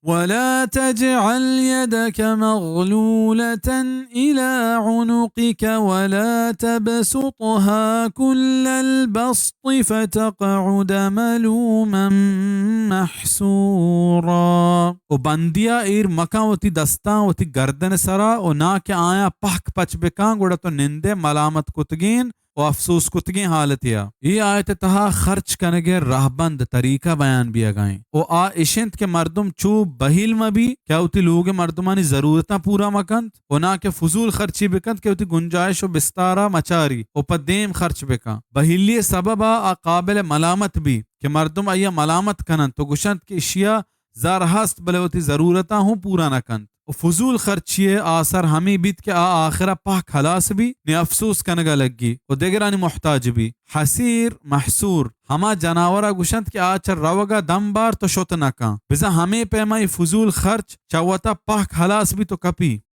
ولا تجعل يدك مغلولة إلى عنقك ولا تبسطها كل البسط فتقعد ملوما محسورا۔ و بندیا ایر مکن وتی دستاں وتی گردن سرا، و نا کہ آیاں پہک پچ بکاں، گڑا تو نندے ملامت کتگین و افسوس کتگیں حالتے ء۔ اے آیت ء تہا خرچ کنگ ء رہبند، طریقہ، بیان بیئگا ایں و آ اش انت کہ مردم چو بہیل مہ بی کہ آ وتی لوگ ء مردمانی ضرورتاں پورا مہ کنت و نا کہ فضول خرچی بکنت کہ وتی گنجائش و بستار ء مچاری و پہ دیم خرچ بکن۔ بہیلی ء سبب ء آ قابل ملامت بی کہ مردم آئی ء ملامت کننت و گشنت کہ اشی ء زر ہست، بلے وتی ضرورتاں ہوں پورا نہ کنت۔ و فضول خرچی ء آسر ہمے بیت کہ آ آخر ء پہک ہلاس بی، نی افسوس کنگ ء لگی و دگرانی محتاج بی۔ حسیر، محصور، ہما جناور ء گوشنت کہ آ چہ روگ ء دم بارت و شت نہ کن۔ بزاں ہمے پیم ء اے فضول خرچ چہ وت ء پہک ہلاس بیت و کپی۔